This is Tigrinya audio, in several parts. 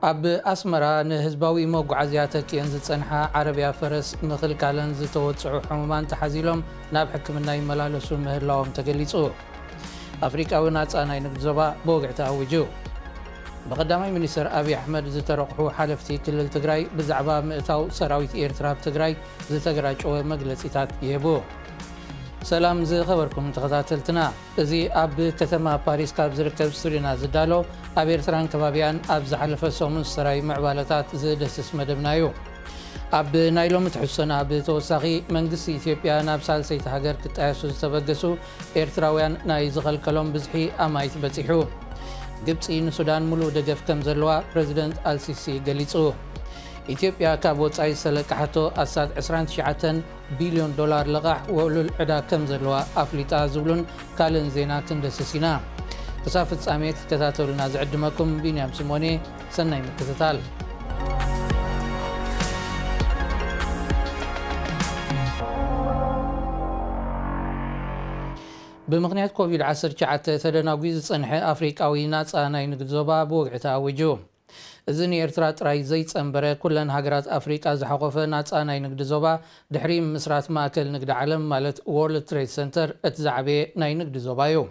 ኣብ ኣስመራ ንህዝባዊ መጓዓዝያ ተኪአን ዝጸንሓ ዓረብያ ፈረስ ምኽልካለን ዝተወጽዑ ሕሙማን ተሓዚሎም ናብ ሕክምና ይመላለሱ ምህላዎም ተገሊጹ። ኣፍሪቃዊ ናጻ ናይ ንግድ ዞባ ብወግዒ ተኣዊጁ። ብቐዳማይ ሚኒስተር ኣብይ ኣሕመድ ዝተረቑሑ ሓለፍቲ ክልል ትግራይ ብዛዕባ ምእታው ሰራዊት ኤርትራ ኣብ ትግራይ ዝተገራጨወ መግለጺታት ይህቡ። ሰላም ዝኸበርኩም ተኸታተልትና፣ እዚ ኣብ ከተማ ፓሪስ ካብ ዝርከብ ስቱዲዮና ዝዳሎ ኣብ ኤርትራን ከባቢያን ኣብ ዝሓለፈ ሰሙን ዝተራዩ ምዕባለታት ዝደስስ መደብና እዩ። ኣብ ናይ ሎሚ ትሕዝቶና ብተወሳኺ መንግስቲ ኢትዮጵያ ናብ ሳልሰይቲ ሃገር ክጣየሱ ዝተበገሱ ኤርትራውያን ናይ ዝኸልከሎም ብዝሒ ኣማይት በጺሑ። ግብጺ ንሱዳን ሙሉእ ደገፍ ከም ዘለዋ ፕረዚደንት ኣልሲሲ ገሊጹ። ኢትዮጵያ ካብ ወጻኢ ዝተለቀሓቶ ኣስታት ዕስራን ትሽዓተን ቢልዮን ዶላር ለቓሕ ወሉል ዕዳ ከም ዘለዋ ኣፍሊጣ ዝብሉን ካልእን ዜና ክንደስስ ኢና። ክሳብ ፍጻሜ ክትከታተሉና ዝዕድመኩም ቢንያም ስሞኔ። ሰናይ ምክትታል። ብምኽንያት ኮቪድ ዓሰርተ ትሽዓተ ተደናጒ ዝጸንሐ ኣፍሪቃዊ ናጻ ናይ ንግድ ዞባ ብወግዒ ተኣዊጁ። እዚ ንኤርትራ ጥራይ ዘይጸንበረ፣ ኩለን ሃገራት ኣፍሪቃ ዝሓቖፈ ናጻ ናይ ንግድ ዞባ ድሕሪ ምስራት ማእከል ንግዲ ዓለም ማለት ወርልድ ትሬድ ሰንተር እቲ ዝዓበየ ናይ ንግድ ዞባ እዩ።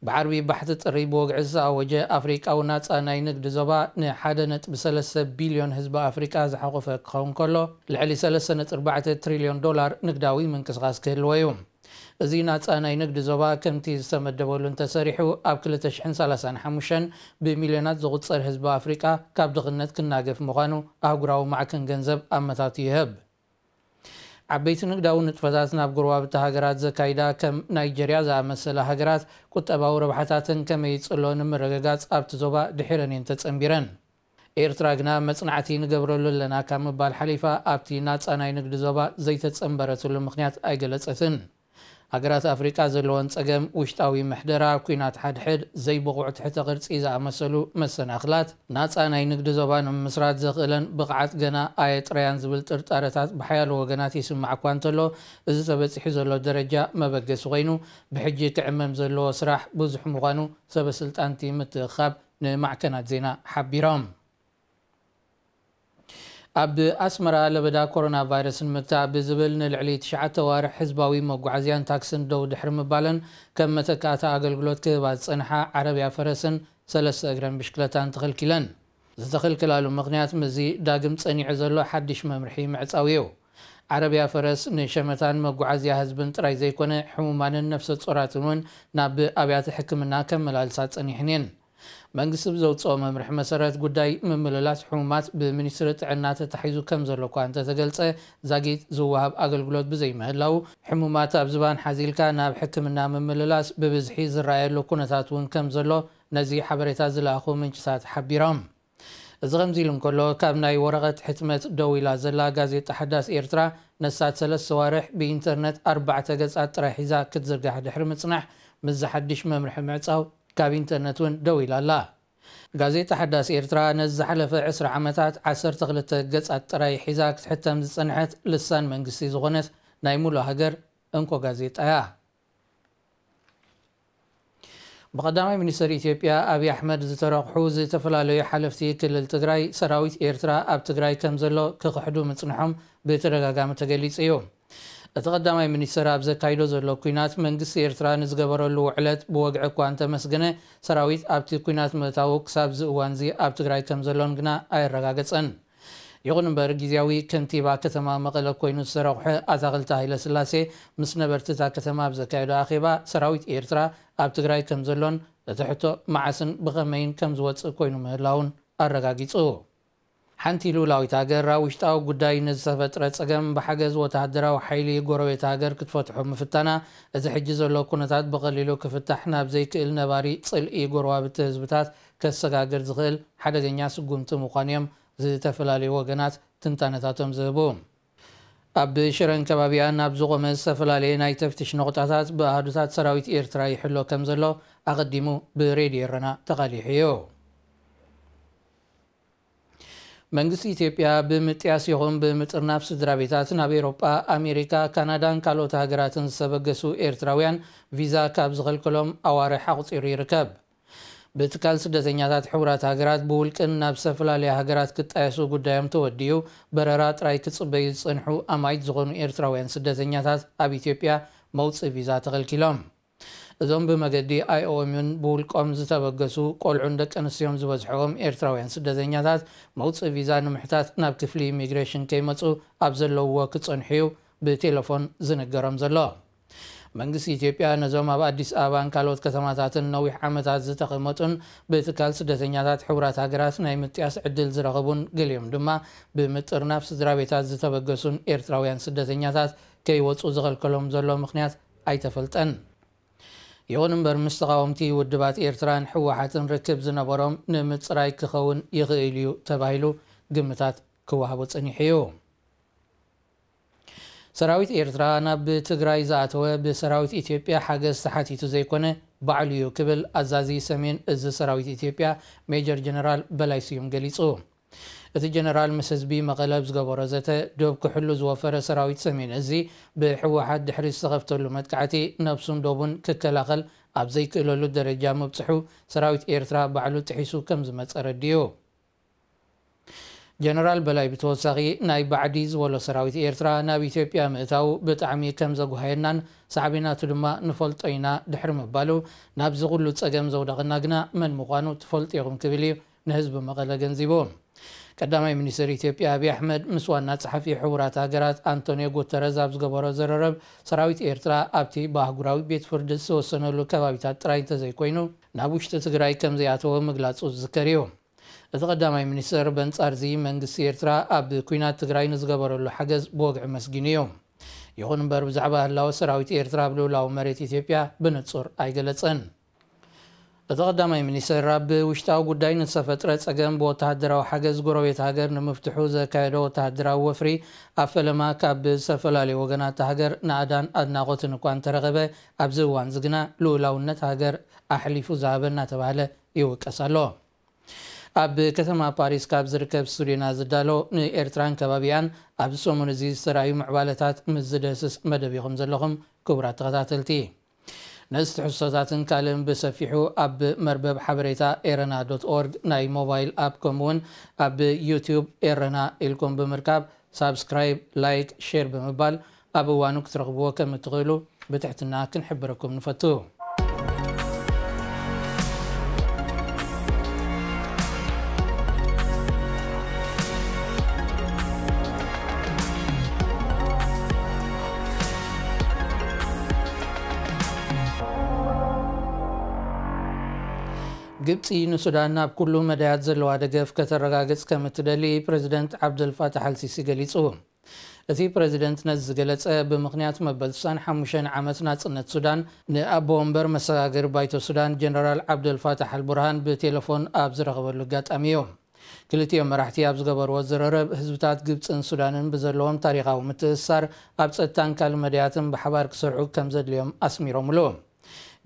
ብዓርቢ ባሕቲ ጥሪ ብወግዒ ዝተኣወጀ ኣፍሪቃዊ ናጻ ናይ ንግድ ዞባ ንሓደ ነጥቢ ሰለስተ ቢልዮን ህዝቢ ኣፍሪቃ ዝሓቖፈ ክኸውን ከሎ፣ ልዕሊ ሰለስተ ነጥቢ ኣርባዕተ ትሪልዮን ዶላር ንግዳዊ ምንቅስቓስ ክህልዎ እዩ። እዚ ናጻ ናይ ንግድ ዞባ ከምቲ ዝተመደበሉ እንተሰሪሑ፣ ኣብ ክልተ ሽሕን ሰላሳን ሓሙሽተን ብሚልዮናት ዝቑጸር ህዝቢ ኣፍሪቃ ካብ ድኽነት ክናገፍ ምዃኑ ኣህጉራዊ ማዕከን ገንዘብ ኣመታቱ ይህብ። ዓበይቲ ንግዳዊ ንጥፈታት ናብ ጎረባብቲ ሃገራት ዘካይዳ ከም ናይጀርያ ዝኣመሰላ ሃገራት ቁጠባዊ ረብሓታተን ከመይ ይጽሎ ንምርግጋጽ ኣብቲ ዞባ ድሒረን እየን ተጸንቢረን። ኤርትራ ግና መጽናዕቲ ንገብረሉ ኣለና ካብ ምባል ሓሊፋ ኣብቲ ናጻ ናይ ንግዲ ዞባ ዘይተጸንበረትሉ ምኽንያት ኣይገለጸትን። ሃገራት ኣፍሪቃ ዘለወን ጸገም ውሽጣዊ ምሕደራ፣ ኲናት ሓድሕድ፣ ዘይብቑዕ ትሕተ ቅርጺ ዝኣመሰሉ መሰናኽላት ናጻ ናይ ንግዲ ዞባ ንምምስራት ዘኽእለን ብቕዓት ገና ኣየጥረያን ዝብል ጥርጣረታት ብሓያሎ ወገናት ይስማዕ እኳ እንተሎ፣ እዚ ተበጺሑ ዘሎ ደረጃ መበገሲ ኮይኑ፣ ብሕጂ ክዕመም ዘለዎ ስራሕ ብዙሕ ምዃኑ ሰበ ስልጣንቲ ምትእኽኻብ ንማዕከናት ዜና ሓቢሮም። ኣብ ኣስመራ ለበዳ ኮሮና ቫይረስ ንምግታእ ብዝብል ንልዕሊ ትሽዓተ ኣዋርሕ ህዝባዊ መጓዓዝያን ታክስን ደው ድሕሪ ምባለን ከም መተካእታ ኣገልግሎት ክህባ ዝጸንሓ ዓረብያ ፈረስን ሰለስተ እግረን ብሽክለታን ተኸልኪለን። ዝተኸልከላሉ ምኽንያት ምስዚ ዳግም ጸኒዑ ዘሎ ሓድሽ መምርሒ ምዕጻው እዩ። ዓረብያ ፈረስ ንሸመታን መጓዓዝያ ህዝብን ጥራይ ዘይኮነ፣ ሕሙማንን ነፍሰ ጾራትን እውን ናብ ኣብያተ ሕክምና ከመላልሳ ጸኒሐን እየን። መንግስቲ ብዘውጽኦ መምርሒ መሰረት፣ ጉዳይ ምምልላስ ሕሙማት ብሚኒስትሪ ጥዕና ተታሒዙ ከም ዘሎ እኳ እንተተገልጸ፣ ዛጊት ዝወሃብ ኣገልግሎት ብዘይምህላው፣ ሕሙማት ኣብ ዝባን ሓዚልካ ናብ ሕክምና ምምልላስ ብብዝሒ ዝረኣየሉ ኩነታት እውን ከም ዘሎ ነዚ ሓበሬታ ዝለኣኹ ምንጭታት ሓቢሮም። እዚ ከምዚ ኢሉ እንከሎ፣ ካብ ናይ ወረቐት ሕትመት ደው ኢላ ዘላ ጋዜጣ ሓዳስ ኤርትራ፣ ነሳት ሰለስተ ዋርሕ ብኢንተርነት ኣርባዕተ ገጻት ጥራይ ሒዛ ክትዝርጋሕ ድሕሪ ምጽናሕ፣ ምስዚ ሓድሽ መምርሒ ምዕጻው ካብ ኢንተርነት እውን ደው ኢላ ኣላ። ጋዜጣ ሓዳስ ኤርትራ ነዚ ዝሓለፈ ዕስራ ዓመታት ዓሰርተ ክልተ ገጻት ጥራይ ሒዛ ክትሕተም ዝጸንሐት ልሳን መንግስቲ ዝኾነት ናይ ሙሉእ ሃገር እንኮ ጋዜጣ እያ። ብቐዳማይ ሚኒስትር ኢትዮጵያ ኣብይ ኣሕመድ ዝተረቑሑ ዝተፈላለዩ ሓለፍቲ ክልል ትግራይ፣ ሰራዊት ኤርትራ ኣብ ትግራይ ከም ዘሎ ክኽሕዱ ምጽንሖም ብተደጋጋሚ ተገሊጹ እዩ። እቲ ቀዳማይ ሚኒስትር ኣብ ዘካይዶ ዘሎ ኲናት፣ መንግስቲ ኤርትራ ንዝገበረሉ ውዕለት ብወግዒ እኳ እንተመስገነ፣ ሰራዊት ኣብቲ ኲናት ምእታዉ ክሳብ እዚ እዋንዚ ኣብ ትግራይ ከም ዘሎን ግና ኣየረጋገጸን። ይኹን እምበር፣ ግዝያዊ ከንቲባ ከተማ መቐለ ኮይኑ ዝተረቑሐ ኣታኽልቲ ሃይለስላሴ ምስ ነበርቲ እታ ከተማ ኣብ ዘካየዶ ኣኼባ፣ ሰራዊት ኤርትራ ኣብ ትግራይ ከም ዘሎን እቲ ሕቶ መዓስን ብኸመይን ከም ዝወጽእ ኮይኑ ምህላውን ኣረጋጊጹ። ሓንቲ ልኡላዊት ሃገር ኣብ ውሽጣዊ ጉዳይ ንዝተፈጥረ ጸገም ብሓገዝ ወተሃደራዊ ሓይሊ ጎረቤት ሃገር ክትፈትሖ ምፍታና፣ እዚ ሕጂ ዘሎ ኩነታት ብቐሊሉ ክፍታሕ ናብ ዘይክእል ነባሪ ጽልኢ ጎረባብቲ ህዝብታት ከሰጋግር ዝኽእል ሓደገኛ ስጉምቲ ምዃኑ እዮም ዝተፈላለዩ ወገናት ትንታነታቶም ዝህቡ። ኣብ ሽረን ከባቢኣን ኣብ ዝቖመ ዝተፈላለየ ናይ ተፍትሽ ነቑጣታት ብኣሃዱታት ሰራዊት ኤርትራ ይሕሎ ከም ዘሎ ኣቐዲሙ ብሬድዮ ኤረና ተቓሊሑ እዩ። መንግስቲ ኢትዮጵያ ብምጥያስ ይኹን ብምጥርናፍ ስድራ ቤታት ናብ ኤውሮጳ፣ ኣሜሪካ፣ ካናዳን ካልኦት ሃገራትን ዝተበገሱ ኤርትራውያን ቪዛ ካብ ዝኸልከሎም ኣዋርሕ ኣቑጺሩ ይርከብ። ብትካል ስደተኛታት ሕቡራት ሃገራት ብውልቅን ናብ ዝተፈላለያ ሃገራት ክጣየሱ ጉዳዮም ተወዲኡ በረራ ጥራይ ክጽበዩ ዝጸንሑ ኣማኢት ዝኾኑ ኤርትራውያን ስደተኛታት ኣብ ኢትዮጵያ መውጽኢ ቪዛ ተኸልኪሎም። እዞም ብመገዲ ኣይኦኤምን ብውልቆም ዝተበገሱ ቆልዑን ደቂ ኣንስትዮን ዝበዝሕዎም ኤርትራውያን ስደተኛታት መውጽኢ ቪዛ ንምሕታት ናብ ክፍሊ ኢሚግሬሽን ከይመጹ ኣብ ዘለውዎ ክጸንሑ እዩ ብቴሌፎን ዝንገሮም ዘሎ። መንግስቲ ኢትዮጵያ ነዞም ኣብ ኣዲስ ኣበባን ካልኦት ከተማታትን ነዊሕ ዓመታት ዝተቐመጡን ብትካል ስደተኛታት ሕቡራት ሃገራት ናይ ምጥያስ ዕድል ዝረኸቡን ገሊኦም ድማ ብምጥርናፍ ስድራ ቤታት ዝተበገሱን ኤርትራውያን ስደተኛታት ከይወጹ ዝኸልከሎም ዘሎ ምኽንያት ኣይተፈልጠን። ይኹን እምበር ምስ ተቓወምቲ ውድባት ኤርትራን ህወሓትን ርክብ ዝነበሮም ንምጽራይ ክኸውን ይኽእል እዩ ተባሂሉ ግምታት ክወሃቦ ጸኒሑ እዩ። ሰራዊት ኤርትራ ናብ ትግራይ ዝኣተወ ብሰራዊት ኢትዮጵያ ሓገዝ ተሓቲቱ ዘይኮነ ባዕሉ እዩ ክብል ኣዛዚ ሰሜን እዚ ሰራዊት ኢትዮጵያ ሜጀር ጀነራል በላይ ስዩም ገሊጹ። እቲ ጀነራል ምስ ህዝቢ መቐለ ኣብ ዝገበሮ ዘተ ዶብ ክሕሉ ዝወፈረ ሰራዊት ሰሜን እዚ ብህወሓት ድሕሪ ዝተኸፍተሉ መጥቃዕቲ ነብሱን ዶቡን ክከላኸል ኣብ ዘይክእለሉ ደረጃ ምብጽሑ ሰራዊት ኤርትራ ባዕሉ ጥሒሱ ከም ዝመጸ ረዲኡ። ጀነራል በላይ ብተወሳኺ ናይ ባዕዲ ዝበሎ ሰራዊት ኤርትራ ናብ ኢትዮጵያ ምእታው ብጣዕሚ ከም ዘጉሃየናን ሳዕቤናቱ ድማ ንፈልጦ ኢና ድሕሪ ምባሉ ናብዚ ኩሉ ጸገም ዘውደቐና ግና መን ምዃኑ ትፈልጡ ኢኹም ክብል እዩ ንህዝቢ መቐለ ገንዚቡ። ቀዳማይ ሚኒስትር ኢትዮጵያ ኣብይ ኣሕመድ ምስ ዋና ጸሓፊ ሕቡራት ሃገራት ኣንቶኒዮ ጉተረዝ ኣብ ዝገበሮ ዘረረብ ሰራዊት ኤርትራ ኣብቲ ብኣህጉራዊ ቤት ፍርዲ ዝተወሰነሉ ከባቢታት ጥራይ እንተዘይኮይኑ ናብ ውሽጢ ትግራይ ከም ዘይኣተወ ምግላጹ ዝዝከር እዩ። እቲ ቀዳማይ ሚኒስትር በንጻርዚ መንግስቲ ኤርትራ ኣብ ኲናት ትግራይ ንዝገበረሉ ሓገዝ ብወግዒ መስጊኑ እዩ። ይኹን እምበር ብዛዕባ ህላወ ሰራዊት ኤርትራ ኣብ ልኡላዊ መሬት ኢትዮጵያ ብንጹር ኣይገለጸን። እቲ ቀዳማይ ሚኒስትር ኣብ ውሽጣዊ ጉዳይ ንዝተፈጥረ ጸገም ብወተሃደራዊ ሓገዝ ጎረቤት ሃገር ንምፍትሑ ዘካየዶ ወተሃደራዊ ወፍሪ ኣብ ፈለማ ካብ ዝተፈላለዩ ወገናት ሃገር ናእዳን ኣድናቖትን እኳ እንተረኸበ ኣብዚ እዋን እዚ ግና ልኡላውነት ሃገር ኣሕሊፉ ዝሃበ እናተባህለ ይውቀስ ኣሎ። ኣብ ከተማ ፓሪስ ካብ ዝርከብ ስቱድዮና ዝዳሎ ንኤርትራን ከባቢኣን ኣብዚ ሰሙን እዚ ዝተራእዩ ምዕባለታት ምስ ዝደህስስ መደብ ኢኹም ዘለኹም ክቡራት ተኸታተልቲ። ነዚ ትሕዝቶታትን ካልእን ብሰፊሑ ኣብ መርበብ ሓበሬታ ኤረና ዶት ኦርግ ናይ ሞባይል ኣፕ ከምኡውን ኣብ ዩቲዩብ ኤረና ኢልኩም ብምርካብ ሳብስክራይብ፣ ላይክ፣ ሼር ብምባል ኣብ እዋኑ ክትረኽብዎ ከም እትኽእሉ ብትሕትና ክንሕብረኩም ንፈቱ። ግብጺ ንሱዳን ኣብ ኩሉ መዳያት ዘለዋ ደገፍ ከተረጋግጽ ከም እትደሊ ፕረዚደንት ዓብደልፋታሕ ኣልሲሲ ገሊጹ። እቲ ፕረዚደንት ነዚ ዝገለጸ ብምኽንያት መበል ስሳን ሓሙሽተን ዓመት ናጽነት ሱዳን ንኣቦ ወንበር መሰጋገሪ ባይቶ ሱዳን ጀነራል ዓብደልፋታሕ ኣልቡርሃን ብቴሌፎን ኣብ ዝረኸበሉ ኣጋጣሚ እዩ። ክልቲኦም መራሕቲ ኣብ ዝገበርዎ ዝርርብ ህዝብታት ግብጽን ሱዳንን ብዘለዎም ታሪኻዊ ምትእስሳር ኣብ ጸጥታን ካልእ መዳያትን ብሓባር ክሰርሑ ከም ዘድልዮም ኣስሚሮምሉ።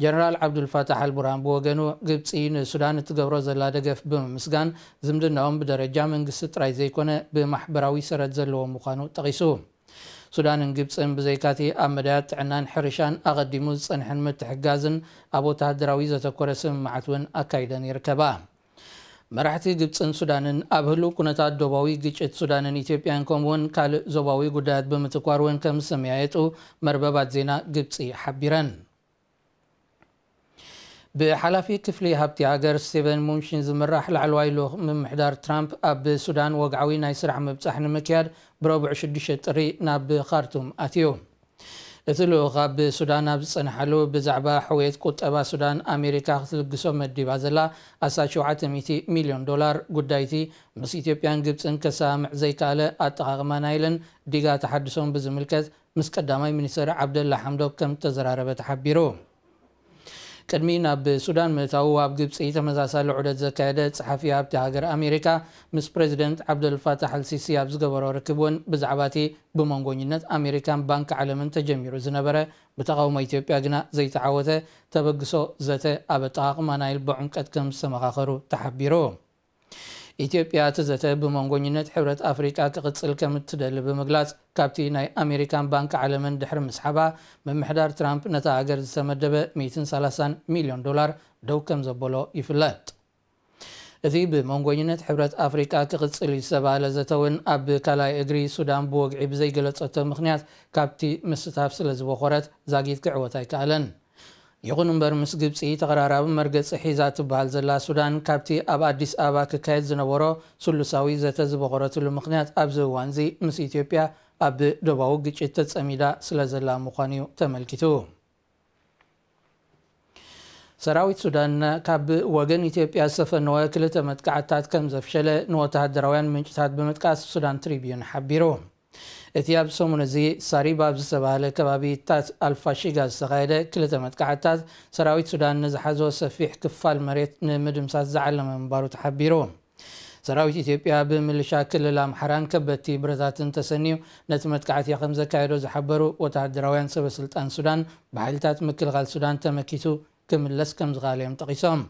ጀነራል ዓብዱልፋታሕ ኣልቡርሃን ብወገኑ ግብጺ ንሱዳን እትገብሮ ዘላ ደገፍ ብምምስጋን ዝምድናኦም ብደረጃ መንግስቲ ጥራይ ዘይኮነ ብማሕበራዊ ሰረት ዘለዎ ምዃኑ ጠቒሱ። ሱዳንን ግብጽን ብዘይካቲ ኣብ መዳያት ጥዕናን ሕርሻን ኣቐዲሙ ዝጸንሐን ምትሕግጋዝን ኣብ ወተሃደራዊ ዘተኮረ ስምምዓት እውን ኣካይደን ይርከባ። መራሕቲ ግብጽን ሱዳንን ኣብ ህሉው ኩነታት ዶባዊ ግጭት ሱዳንን ኢትዮጵያን ከምኡውን ካልእ ዞባዊ ጉዳያት ብምትኳር እውን ከም ዝሰመያየጡ መርበባት ዜና ግብጺ ሓቢረን። ብሓላፊ ክፍሊ ሃብቲ ሃገር ስቴቨን ሙንሽን ዝምራሕ ላዕለዋይ ልኡኽ ምምሕዳር ትራምፕ ኣብ ሱዳን ወግዓዊ ናይ ስራሕ ምብጻሕ ንምክያድ ብረቡዕ ሽዱሽተ ጥሪ ናብ ካርቱም ኣትዩ። እቲ ልኡኽ ኣብ ሱዳን ኣብ ዝጸንሓሉ ብዛዕባ ሕውየት ቁጠባ ሱዳን ኣሜሪካ ክትልግሶ መዲባ ዘላ ኣስታት ሸውዓተ ሚእቲ ሚልዮን ዶላር ጉዳይቲ ምስ ኢትዮጵያን ግብጽን ከሰማምዕ ዘይከኣለ ኣጠቓቕማ ናይልን ዲጋ ተሓድሶን ብዝምልከት ምስ ቀዳማይ ሚኒስትር ዓብደላ ሓምዶክ ከም እተዘራረበ ተሓቢሩ። ቅድሚ ናብ ሱዳን ምእታዉ ኣብ ግብጺ ተመሳሳሊ ዑደት ዘካየደ ጸሓፊ ሃብቲ ሃገር ኣሜሪካ ምስ ፕረዚደንት ዓብደልፋታሕ ኣልሲሲ ኣብ ዝገበሮ ርክብ እውን ብዛዕባ እቲ ብመንጎኝነት ኣሜሪካን ባንኪ ዓለምን ተጀሚሩ ዝነበረ ብተቓውሞ ኢትዮጵያ ግና ዘይተዓወተ ተበግሶ ዘተ ኣብ ኣጠቓቕማ ናይል ብዕምቀት ከም ዝተመኻኸሩ ተሓቢሩ። ኢትዮጵያ እቲ ዘተ ብመንጎኝነት ሕብረት ኣፍሪቃ ክቕጽል ከም እትደሊ ብምግላጽ ካብቲ ናይ ኣሜሪካን ባንኪ ዓለምን ድሕሪ ምስሓባ ምምሕዳር ትራምፕ ነታ ሃገር ዝተመደበ ሚእትን ሰላሳን ሚልዮን ዶላር ደው ከም ዘበሎ ይፍለጥ። እቲ ብመንጎኝነት ሕብረት ኣፍሪቃ ክቕጽል እዩ ዝተባህለ ዘተ እውን ኣብ ካልኣይ እግሪ ሱዳን ብወግዒ ብዘይገለጸቶ ምኽንያት ካብቲ ምስታፍ ስለ ዝበኾረት ዛጊት ክዕወት ኣይከኣለን። ይኹን እምበር ምስ ግብጺ ተቐራራቢ መርገጺ ሒዛ ትበሃል ዘላ ሱዳን ካብቲ ኣብ ኣዲስ ኣበባ ክካየድ ዝነበሮ ስሉሳዊ ዘተ ዝበኾረትሉ ምኽንያት ኣብዚ እዋንዚ ምስ ኢትዮጵያ ኣብ ደባዊ ግጭት ተጸሚዳ ስለ ዘላ ምዃኑ እዩ ተመልኪቱ። ሰራዊት ሱዳን ካብ ወገን ኢትዮጵያ ዝተፈነወ ክልተ መጥቃዕትታት ከም ዘፍሸለ ንወተሃደራውያን ምንጭታት ብምጥቃስ ሱዳን ትሪቢዩን ሓቢሩ። እቲ ኣብ ሰሙን እዚ ሳሪብ ኣብ ዝተባህለ ከባቢታት ኣልፋሺጋ ዝተኻየደ ክልተ መጥቃዕትታት ሰራዊት ሱዳን ንዝሓዞ ሰፊሕ ክፋል መሬት ንምድምሳስ ዝዓለመ ምንባሩ ተሓቢሩ። ሰራዊት ኢትዮጵያ ብምልሻ ክልል ኣምሓራን ከበድቲ ብረታትን ተሰንዩ ነቲ መጥቃዕቲ ከም ዘካየዶ ዝሓበሩ ወተሃደራውያን ሰበስልጣን ሱዳን፣ ብሓይልታት ምክልኻል ሱዳን ተመኪቱ ክምለስ ከም ዝኸኣለ እዮም ጠቒሶም።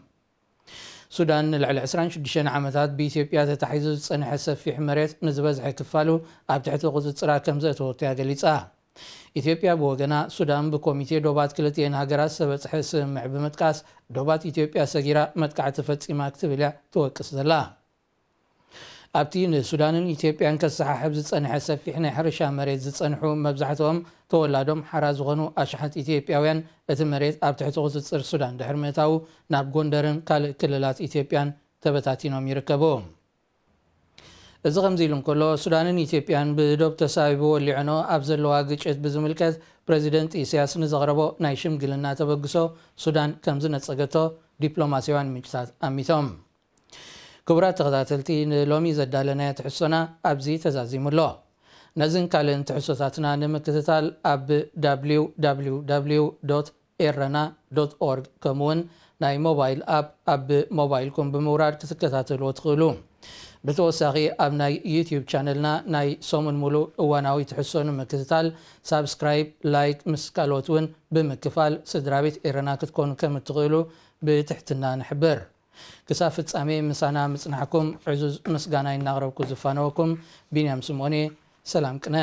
ሱዳን ንልዕሊ ዕስራን ሽዱሽተን ዓመታት ብኢትዮጵያ ተታሒዙ ዝጸንሐ ሰፊሕ መሬት ንዝበዝሐ ክፋሉ ኣብ ትሕቲ ቁጽጽራ ከም ዘእተወቶ እያ ገሊጻ። ኢትዮጵያ ብወገና ሱዳን ብኮሚቴ ዶባት ክልቲኤን ሃገራት ዝተበጽሐ ስምምዕ ብምጥቃስ ዶባት ኢትዮጵያ ሰጊራ መጥቃዕቲ ፈጺማ ክትብል እያ ትወቅስ ዘላ። ኣብቲ ንሱዳንን ኢትዮጵያን ከሰሓሕብ ዝጸንሐ ሰፊሕ ናይ ሕርሻ መሬት ዝጸንሑ መብዛሕትኦም ተወላዶም ሓራ ዝኾኑ ኣሽሓት ኢትዮጵያውያን እቲ መሬት ኣብ ትሕቲ ቁጽጽር ሱዳን ድሕሪ ምእታዉ ናብ ጎንደርን ካልእ ክልላት ኢትዮጵያን ተበታቲኖም ይርከቡ። እዚ ከምዚ ኢሉ እንከሎ ሱዳንን ኢትዮጵያን ብዶብ ተሳቢቡ ወሊዖኖ ኣብ ዘለዋ ግጭት ብዝምልከት ፕረዚደንት ኢሳያስ ንዘቕረቦ ናይ ሽምግልና ተበግሶ ሱዳን ከም ዝነጸገቶ ዲፕሎማሲያውያን ምንጭታት ኣሚቶም። ክቡራት ተኸታተልቲ ንሎሚ ዘዳለናዮ ትሕሶና ኣብዚ ተዛዚሙ ኣሎ። ነዝን ካልእን ትሕሶታትና ንምክትታል ኣብ www ኤረና ዶት ኦርግ ከምኡውን ናይ ሞባይል ኣፕ ኣብ ሞባይልኩም ብምውራድ ክትከታተልዎ ትኽእሉ። ብተወሳኺ ኣብ ናይ ዩቲዩብ ቻነልና ናይ ሰሙን ሙሉእ እዋናዊ ትሕሶ ንምክትታል ሳብስክራይብ፣ ላይክ ምስ ካልኦት እውን ብምክፋል ስድራ ቤት ኤረና ክትኮኑ ከም እትኽእሉ ብትሕትና ንሕብር። ክሳብ ፍጻሜ ምሳና ምጽናሕኩም ዕዙዝ ምስጋና እናቕረብኩ ዝፋነወኩም ቢንያም ስምኦን እየ። ሰላም ቅነ።